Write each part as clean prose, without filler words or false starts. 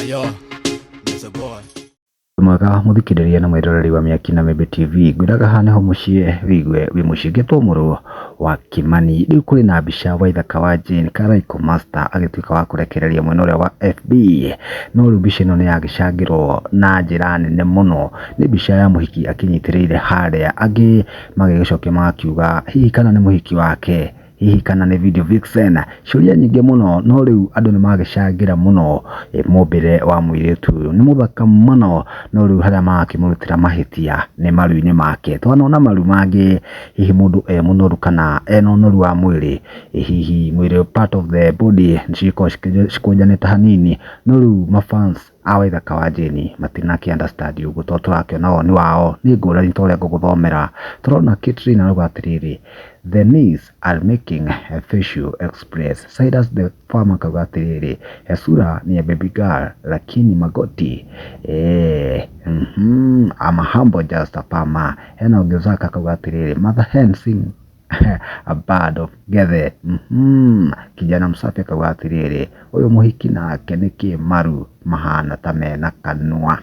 Yo, it's a boy. Mwega mũthikĩrĩria na mwĩroreri wa Mĩaki na Mĩmbi TV, ngwĩraga haha nĩho mũciĩ wĩigue wĩ mũciĩ. Ngĩtwo mũrũ wa Kĩmani. Rĩu kũrĩ na mbica Waithaka wa Jane Karaikũ Master agĩtuĩka wa kũrekereria mwena ũrĩa wa FB. No rĩu mbica ĩno nĩ yagĩcangĩrwo na njĩra nene mũno. Nĩ mbica ya mũhiki akĩnyitĩrĩire harĩa, angĩ magĩgĩcokia magakiuga hihi kana nĩ mũhiki wake, hihi kana nĩ video vixen. Ciũria nyingĩ mũno, no rĩu andũ nĩ magĩcangĩra mũno mũmbĩre wa mũirĩtu ũyũ. Nĩ mũthaka mũno, no rĩu harĩa marakĩmũrutĩra mahĩtia nĩ maru-inĩ make. Twanona maru mangĩ hihi mũndũ e mũnoru kana ena ũnoru wa mwĩrĩ, hihi mwĩrĩ part of the body nĩcigĩkoragwo cikũnjanĩte hanini, no rĩu ma fans a Waithaka wa Jane matinakĩ understand ũguo tondũ tũrakĩona woni wao nĩ ngũrani ta ũrĩa ngũgũthomera. Tũrona Katrina arauga atĩrĩrĩ, the knees are making a facial express. Cyrus the farmer akauga atĩrĩrĩ, sura ni ya baby girl lakini magoti I'm a humble just a farmer. Hena ũngĩ Zaka akauga atĩrĩrĩ, mother hen sing a bird of gethe. Kijana msafi akauga atĩrĩrĩ, ũyũ mũhiki nake nĩkĩ maru mahana ta mena kanua.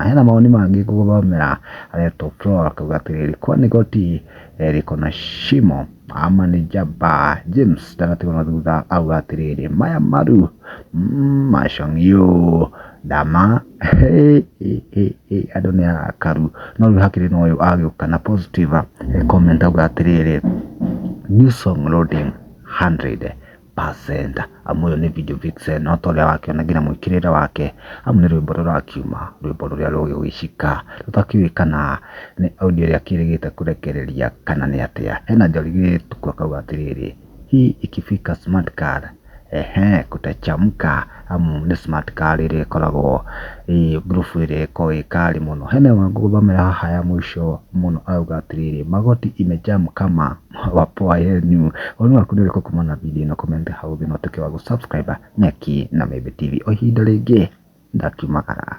Hena mawoni mangĩ ngũgũthomera aretwo Flora akauga atĩrĩrĩ, kwani goti liko na shimo ama ni jaba. James ndanatigwo na thutha auga atĩrĩrĩ, maya maru macong'io ndama andũ nĩ arakaru. No rĩu hakĩrĩ na ũyũ agĩũka na positive comment auga atĩrĩrĩ, new song loading 100%. Amu ũyũ nĩ video vixen no ta ũrĩa wakĩona nginya mwĩkĩrĩre wake, amu nĩ rwĩmbo rũrakiuma, rwĩmbo rũrĩa rũgĩgũicika tũtakĩũĩ kana nĩ audio ĩrĩa akĩrĩgĩte kũrekereria kana nĩ atĩa. Hena Njeri Gĩtuku akauga atĩrĩrĩ, hii ikifika smart car ehe kutachamka, amu nĩ smart car ĩrĩa ĩkoragwo ĩ ngurubu ĩrĩa ĩkoragwo ĩ kali mũno. Hena ĩmwe ngũgũthomera haha ya mũico mũno arauga atĩrĩrĩ, magoti imejam kama wapoa yenu. Woni waku nĩ ũrĩkũ kumana na video ĩno? Comment hau thĩ na ũtuĩke wa gũ subscribe Mĩaki na Mĩmbi TV. O ihinda rĩngĩ ndakiumagara.